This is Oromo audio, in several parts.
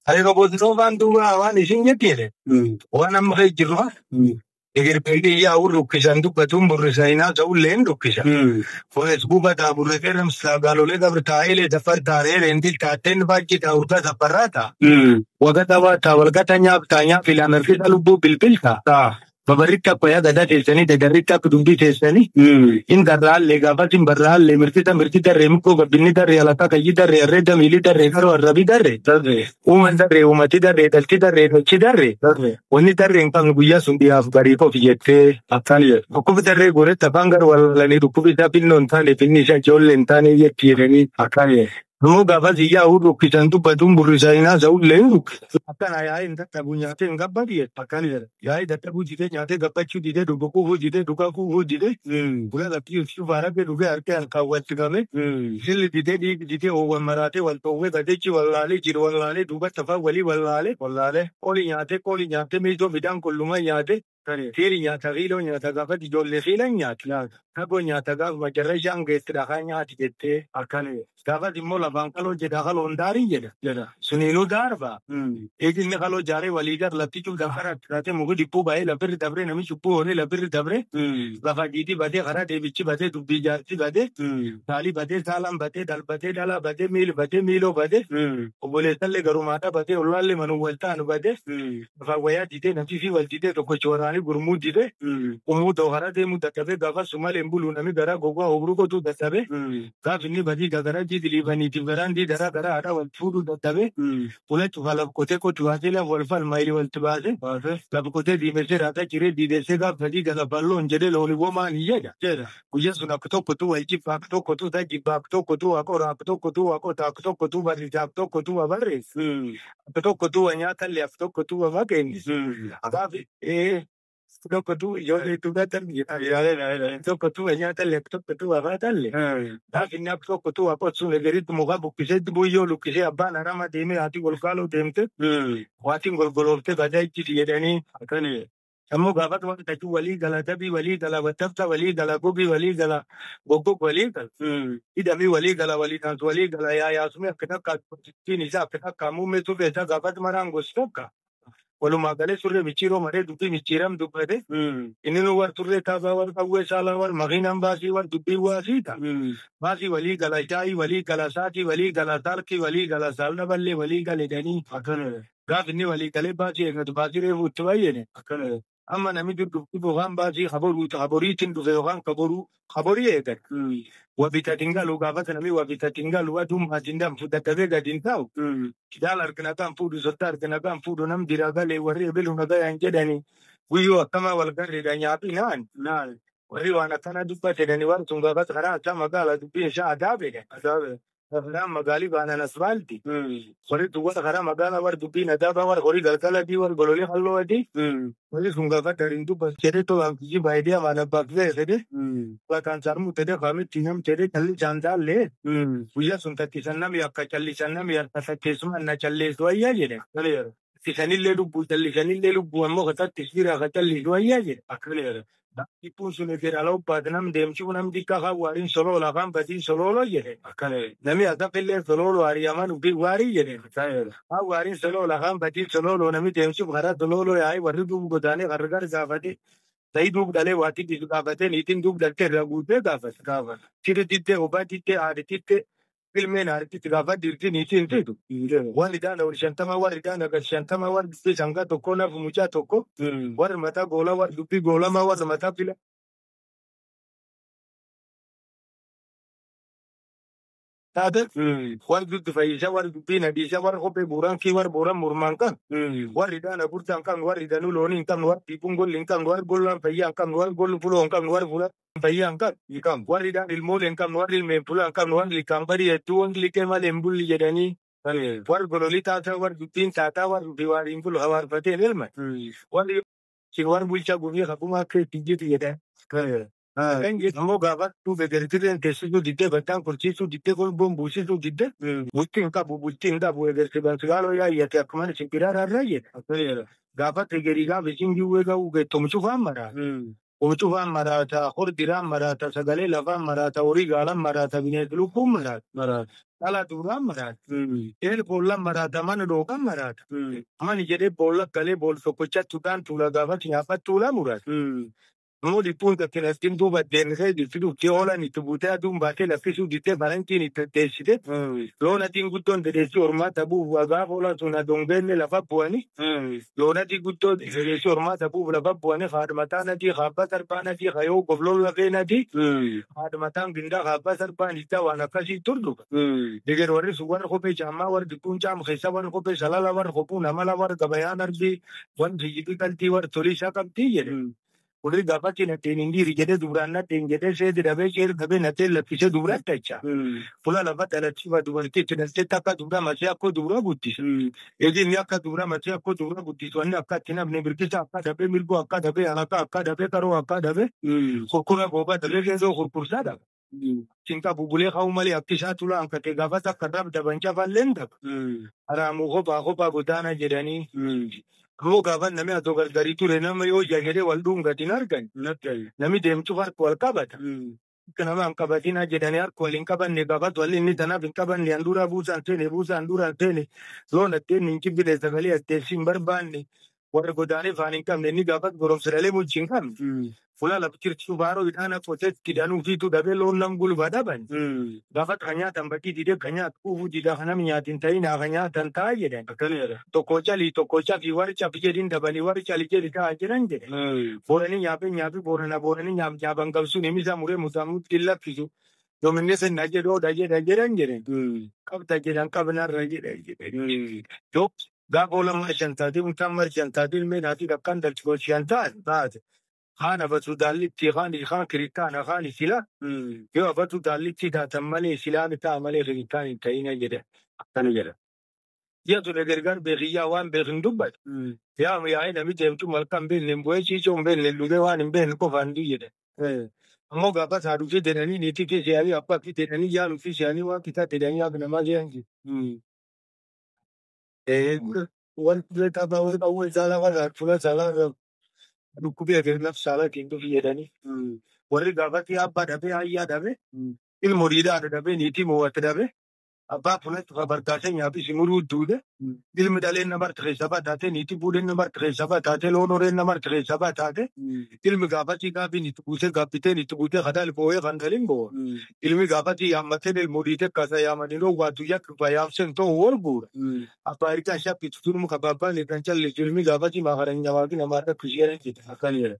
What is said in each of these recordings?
Hariiroo duuba waan isin jetteedha. Waan amma kee jirru egerbeelli yaa'u rukkisan dubbatuun burrisaninaa ta'ullee hin rukkisa. Feesbuuka taa burrifee ramsaa gaalolee gabri taa'eelee safar taareelee intil taatteen baajji taa urgaa safarraa taa. Wagata waa taa walgata nyaaf taa nyaaf ilaa mirgisa lubbuu bilbilta. Babarritti akka yaa gadaa teessanii dadarritti akka dubbii teessanii. In darraallee gaafas hin barraallee mirtisa mirti darree mukkoo gabbinni darree alakaa kayyii darree herreeda miilii darree karoo arrabii darree. Uuman darree uumati darree dhalti darree dhalchi darree. Wanni darree hin qabne guyyaa sun dhiyaaf barii qofi jettee. Dhukkubi darree gooretti afaan gara walaalanii dhukkubi isaa finnoo hin taane finni isaa ijoollee hin taane jetti jedhanii. Ammoo gaafas iyyaa rukkisan dubbatuun burrisaninaa sa'ullee hin rukkisa. Akkana yaa'ii hin dadhabu nyaatee hin gabbatu jedha. Yaa'ii dadhabuu didee nyaatee gabbachuu didee dhuga kuufuu didee dhugaa kuufuu didee. Gula laphii cufaarabee dhugee harka harkaan walitti qabee. Silli didee dhiigi didee oowwan maraatee wal dhoowwee gateechi wallaalee jiru wallaalee duubatti afaan walii wallaalee. Oli nyaatee qooli nyaatee miidhoo midhaan kollumaa nyaatee. Fiiri nyaata fiiloo nyaata gaafatti ijoollee fiilan nyaata. Tagoo nyaata gaafa macarra ishaan geessi dhakaa nyaati jettee. Gaafas immoo lafaan kaloo jedha kaloon daarii jedha. Suniinuu daarba. Eeginni kaloo jaaree walii gar lafti cuuf danfara taatee muki dhibbuu baay'ee lafirri dabree namichi cubbuu horii lafirri dabree. Lafa giitii batee karaa deebichi batee dubbii jaarsi batee. Saalii batee saalaan batee dhalbatee dhalaa batee miili batee miiloo batee. Obboleessallee garumaadhaa batee ollaallee manuu wal ta'an batee. Lafa wayyaa didee namni fi wal didee tokko waraanii gurmuu didee. Ummuu ta'u karaa deemuu dadhabee gaafa sumalee hin bulu namni garaa gogaa obruu qotuu dadhabee. Gaaf inni badii gagaraa jiidiliifaniitiif garaan diidaraa garaa haadha wal fuudhuu dadhabee. Fuula cufa laf qotee qotu baasee laf wal falma ili walitti baasee. Laf qotee diimessee raataa ciree diidessee gaaf sadii gala balloon jedhee looni womaan jedha. Guyyaa sun akka tokkotu wal jibba akka tokkotu ta jibba akka tokkotu waa qora akka tokkotu waa qota akka tokkotu barreessa akka tokkotu waa barreessa. Akka tokkotu waa nyaatallee akka tokkotu waa maqeenni. Gaaf tokkotu ijoollee tuudhatan tokkotu waa nyaatallee akka tokkotu waa faatallee. Gaaf inni akka tokkotu waa qotsuun egeritti muka buqqisee buyyoo luqqisee abbaan harama deemee haati golgaaloo deemte. Waatiin golgolooftee badaa itti jedhanii. Ammoo gaafas waan tachuu walii gala dabii walii gala wattafta walii gala gobii walii gala goggog walii gala. Hidhamii walii gala walii taansu walii gala yaayaasumee akka takka ittiin isaa akka takka muummee turre isaa gaafas maraan gosi tokka. Walumaa galee surree micciiroo maree dubbii micciiram dubbate. Inni nu war turree taabaa war qawwee saalaa war makiinaan baasii war dubbii waasiita. Baasii walii gala shaayii walii gala saatii walii gala saalkii walii gala saalna ballee walii gale jedhanii. Gaaf inni walii galee baasii eeggatu baasii reefu itti bayyane. Amma namni dur dhufti yookaan baasii kaboriitiin dhufe yookaan kaboruu kaborii eeggatu. Wabitatiin galu gaafas namni wabitatiin galu aduun maatiin danfu dadhabee gadi hin taa'u. Jaal harkina kan fuudhu sotta harkina kan fuudhu nam jira galee warri ebilu nagayaan jedhani guyyoo akkama wal garreedha nyaaphi naan. Warri waan akkana dubbatedhani warri sun gaafas karaa isaa magaala dubbiin isaa adaabedha. Karaa magaalii baanan asfaalti. Warri duwwaa karaa magaalaa warri dubbiin adaabaa warri horii galgala adii warri gololee halluu adii. Warri sun gaafa dariin dubba jedhee tolaan kiyyi baay'ee afaan abbaaf jedhee. Lakaan sarmuu tedhe kaamitti nam tedhe callisaan taallee. Guyyaa sun tattisan nami akka callisan nami harka tatteessuma na calleessu wayyaa jedhe. Tattisanillee lubbuu callisanillee lubbuu ammoo ka tattis jira ka callisu wayyaa jedhe. Dhiphuun sun federaala obbaate nam deemsifu nam xiqqaa kan waariin soloola kan batiin solooloo jedhe. Nami asafillee solooloo ariyaman ufi waarii jedhe. Kan waariin soloola kan batiin solooloo nami deemsifu karaa solooloo yaa'ee warri duubu godaanee gargar gaafate. Sa'i duub dhalee waatii dhiisu gaafatee niitiin duub dhaltee irraa guutee gaafate. Tiri tittee obaa tittee haadhi tittee ilmeen haadhi gaafa dirti niitiin fidu. Waan idaan ol 50 waan idaan agar 50 waan dubbii sangaa tokko naaf mucaa tokko. Warri mataa goolaa warri dubbii goolamaa warri mataa fila. Taate warri dubbi fayyisaa warri dubbii nadhiisaa warri kophee buuraan kii warri buuraan mormaan kan. Warri idaan agurtaa hin qabne warri idaanuu loonii hin qabne warri dhiibuun golli hin qabne warri gollaan fayyaa hin qabne warri golli fuloo hin qabne warri fuula fayyaa hin qabne. Warri idaan ilmoolee hin qabne warri ilmeen fulaa hin qabne warri liqaan barii hedduu warri liqee malee hin bulli jedhanii. Warri gololii taataa warri dubbiin taataa warri dubbii waariin bulu hawaarfateen ilma. Warri warri bulchaa gumii kakumaa akka itti jiru jedhan. Kan jedhu ammoo gaafa dhufe egertireen teessisuu diddee battaan kursiisuu diddee golboon buusisuu diddee bultii hin qabu bultii hin qabu egersi bansigaaloo yaayyate akkuma isin biraarraa jedha. Gaafa egerii gaafa isin giwwee ga'uu geettomsu faan maraa. Cufaan maraata, hordiraan maraata, sagalee lafaan maraata, horii gaalaan maraata, bineensi lukkuun maraata. Dhala duuraan maraata. Eel boollaan maraata, mana dhooqaan maraata. Mani jedhee boolla galee bool tokkochatti udaan tuula gaafas nyaafatti tuulaa muraata. Ammoo dhiphuun takkinattiin duuba deemsee jirti dhuftee oolan itti buutee aduun baatee laffisuu dittee farantiin itti teessite. Loon adiin guddoon dheedheessii hormaata bu'uuf gaafa oolan sun adoon lafa bu'anii. Loon adii guddoo dheedheessii hormaata bu'uuf lafa bu'anii haadmataan adii haabbaa sarbaan adii hayoo gofloon lafeen adii haadmataan gindaa haabbaa sarbaan ittaa waan akkasii turduka. Diger warri sun warra kophee caammaa warri dikkuun caam keessa warri kophee salala warri kophuun amala warri gabayaan arbii warri hijii qaltii warri toliisaa qabdii jedhe. Warri gaafatti natteen hin dhiiri jedhee dubraan natteen jedhee seeti dhabee ceer dhabee natteen laffisee dubratti acha. Fuula lafa dhalatti dubartii itti dhaltee takka dubra masee akkoo dubra guddisa. Eegi akka dubra masee akkoo dubra guddisu wanni akka itti namni birkisa akka dhabee mirgoo akka dhabee alaka akka dhabee qaroo akka dhabee kurkura goobaa dhabee keessa kurkursaa dhaba. Cinqa bubulee ka'uu malee akki isaa tulaa hankatee gaafas akka rab dabancha falleen dhaba. Haraamuu kophaa kophaa godaana jedhanii. Ammoo gaafa namni atoo gargarii ture nama yoo jedhee wal dhuungatiin argan. Namni deemtu harka wal qabata. Akka nama hin qabatina jedhanii harka wal hin qabanne gaafas walli inni tanaaf hin qabanne handhuuraa buusaan seene buusaan handhuuraan seene loon atteen hin cibbine sagalee atteessi hin barbaanne warra godaanee faan hin qabne inni gaafas goromsa dhalee muchi hin qabne. Fuula lafa jirtu baaroo hidhaan qoteetti hidhanuu fiituu dhabee loon nam gulbaa dhaban. Gaafas kan nyaatan bakkii didee kan nyaatu kuufuu didaa kan namni nyaatin ta'in haa kan nyaatan ta'a jedhan. Tokko calii tokko cafii warri cafi jedhin dabanii warri calii jedhi ta'a jedhan jedhe. Booranii nyaapee nyaapi boorana booranii nyaap nyaapan qabsuun himisa muree mutaamutti laffisu. Yoominni senna jedhu oodha jedha jedhan jedhan. Qabda jedhan qabnarra jedhan jedhan. Yoo gaafa olamaa shan taatee mutaan mara shan taatee ilmee naatii akkaan dalchikoo shan taate. Kaan abatu daallitti kaan kaan kiristaana kaan isila. Yoo abatu daallitti taatan malee isilaami ta'a malee kiristaan hin ta'ina jedhe. Akkana jedha. Ji'a ture gargar beekiyyaa waan beekin dubbata. Yaa yaa'ee namni deemtu malka hin beekne bu'ee ciicoo hin beekne dhugee waan hin beekne qofaan du jedhe. Ammoo gaafa isaa dhufee jedhanii niitii fi si'anii abbaa fi jedhanii yaaluu fi si'anii waan kitaa jedhanii akka namaa jedhan jedhe. Wanti tapha qawwee saalaa warra fuula saalaa dhukkubee fi laf saalaa ittiin dhufi jedhanii. Warri gaafatti abbaa dhabee hayyaa dhabee ilma horiidhaa dhabee niitii mo'atte dhabee abbaa fuula cufa barkaasee nyaaphi simuruu duude ilmi dhaleen nama keessa bataate niitii fuudheen nama keessa bataate loon horeen nama keessa bataate ilmi gaafatti gaafii itti buusee gaaffiteen itti buusee kadaal boo'ee kan galin boo'a. Ilmi gaafatti yaammateen ilma horiitee kasa yaamanii waatu yakka yaamseen ta'u warguura. Abbaa hirkaa shappitu turmu kabaabaan irraan callisu ilmi gaafatti maafaran nyawaaqi namaa irra kushiiran jedha akkan jedha.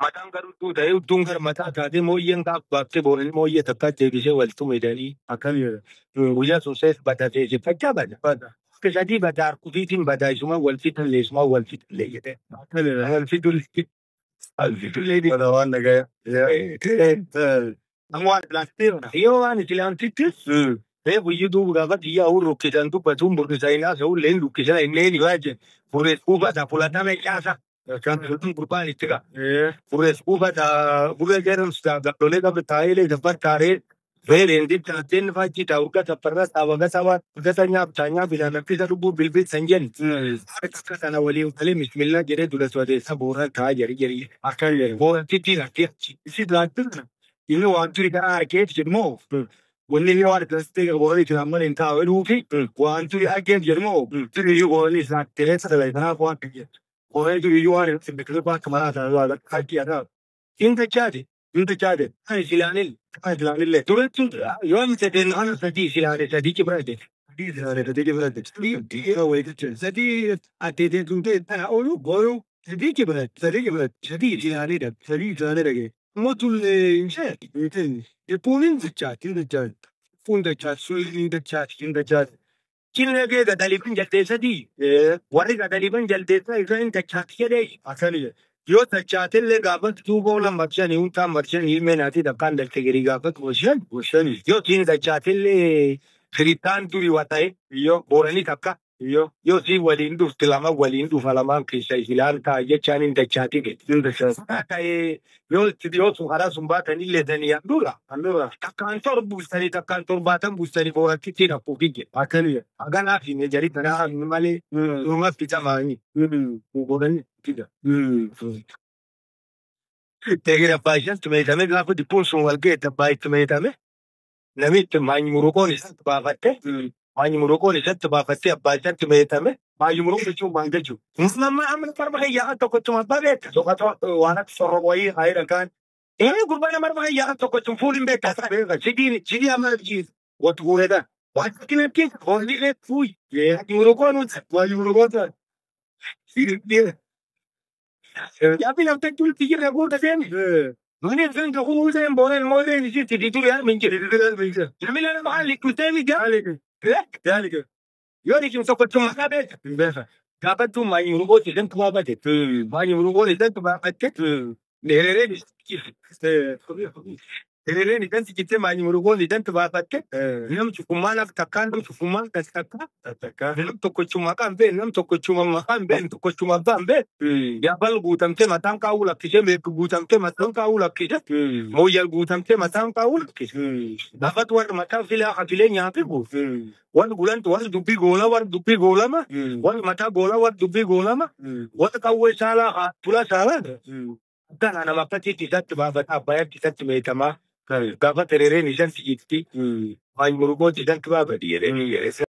Mataan garuu utuu ta'ee utuun gara mataa taatee mooyyeen gaaf baaftee booranii mooyyee takkaa deebisee wal tumedanii akkan jedha. Guyyaa sun sees badatee siffachaa bada. Akka sadii badaa harkufiitiin badaa isuma wal fixallee isuma wal fixallee jedhee. Wal fixullee. Wal fixullee. Bada waan nagaya. Amma waan Atlaantii yoo waan Atlaantitti reefu iyyuu duuba gaafa xiyyaa hurru rukkisan dubbatuun burqisan haasa'u illee rukkisan illee ni baay'ee furrees kuufata fulatame caasa. Kan gurbaan itti qa'a. Furrees kuufata gurree jedhamsu gadholee qabu taa'ee daffar taaree reeleen dibtaateen faajjii taa'u urga tapparra saawaga sawaa urgata nyaaf taanyaa bilaan akkisa lubbuu bilbilsan jenni. Harka kana waliin galee bismillaa jedhee dura sodeessa booran taa'aa jari jari. Akkan jedhe. Boorantitti lakkee achi. Isi laattirna. Inni waan turi karaa argeef jedhumoo wanni inni waan akkasitti booranii itti amma hin taa'u jedhuufi waan turi argeef jedhumoo turi iyyuu booranii isaan teessa dalagaa kanaaf waan kan jedhu. Booranii turi iyyuu waan irratti biqilu bakka maraa ta'an waan akka harki haa ta'u. Inta chaate. Inta chaate. Kan isilaanil. Kan isilaanillee. Duratti yoo inni sadeen ana sadii isilaane sadii cibrate. Sadii isilaane sadii cibrate. Sadii Sadii ateetee tuutee tana oolu booruu sadii cibrate. Sadii cibrate. Sadii isilaanee dhabe. Sadii isilaanee dhage. Motul şey, Punin dachaati. Inta chaate. Fuun dachaati, sulli dachaati. Inta chaate. Cinna kee gadaliifin jaldeessatii. Warri gadaliifin jaldeessaa isaan dachaati jedhee. Akkan jedhe. Yoo dachaatellee gaafas duuba oolan marsanii huntaan marsanii ilmee naatii takkaan dalte garii gaafas gooshan. Goshani. Yoo siin dachaatellee kiritaan durii waa ta'e Iyyoo. booranii takka. Iyyoo. Yoo siin waliin dhufte lama waliin dhufa lamaan keessa isilaan ta'a jechaan hin dachaati jedhe. Inta chaate. Ta'ee yoo yoo sun karaa sun baatanillee danii handhuura. Handhuura. Takkaan torba buustanii takkaan torbaatan buustanii boorantitti rakkuufi jedhe. Akkan jedhe. Haganaaf hin jari tanaa malee dhuma fitamaanii. Booranii fida. Tegera abbaa isatti meetame gaafa dippuun sun wal geette abbaa itti meetame namni itti maanyi muruqoon isatti baafatte maanyi muruqoon isatti baafatte abbaa isatti meetame. Maayyu muruu jechuun maal jechuudha? Nama amma farma kiyyaa tokkochuma abbaa beekta. Soqatoo waan akka sorroba wayii haa jedhan kaan. Ee gurbaa nama farma kiyyaa tokkochuma fuul hin beekta. Beeka. Sidiin sidii amma Watti guureedhaan. waan fakkiin keessa hoolli fuuyi. Muruqoon Maayyu muruu ta'an. Yaabbi lafta tulti jirra guuta seemi. Mani sun ka kunuun seen booneen mooleen ishii sidii turi yaa min jira. Namni lama maal likkutee jaa. Yoo dhiisin tokkochuma maqaa beekta. Beeka. Gaafattuu maanyi muruqoon isan tubaafate. Maanyi muruqoon isan tubaafatte. Dheerereen dheerereen isan sikitte maanyi muruqoon isan tubaafatte. Nam cufumaan akka takkaa nam cufumaan kas takkaa. Takka. Nam tokkochuma maqaa hin beekne nam tokkochuma maqaa hin beekne tokkochuma abbaa hin beekne. Yaabal guutamtee mataan kaa'uu lakkisee meeku guutamtee mataan kaa'uu lakkisee. Mooyyal guutamtee mataan kaa'uu lakkisee. Gaafatu warra mataan filee hafilee nyaate guutu. Warri gulantu warri dubbii goola warri dubbii goolama. Warri mataa goola warri dubbii goolama. Warri qawwee saalaa tula saalaa. Kana nama akkasitti isatti baafata abbaayatti isatti meetamaa. Gaafa terereen isan si'itti. Maanyi murugooti isatti baafati jedhee.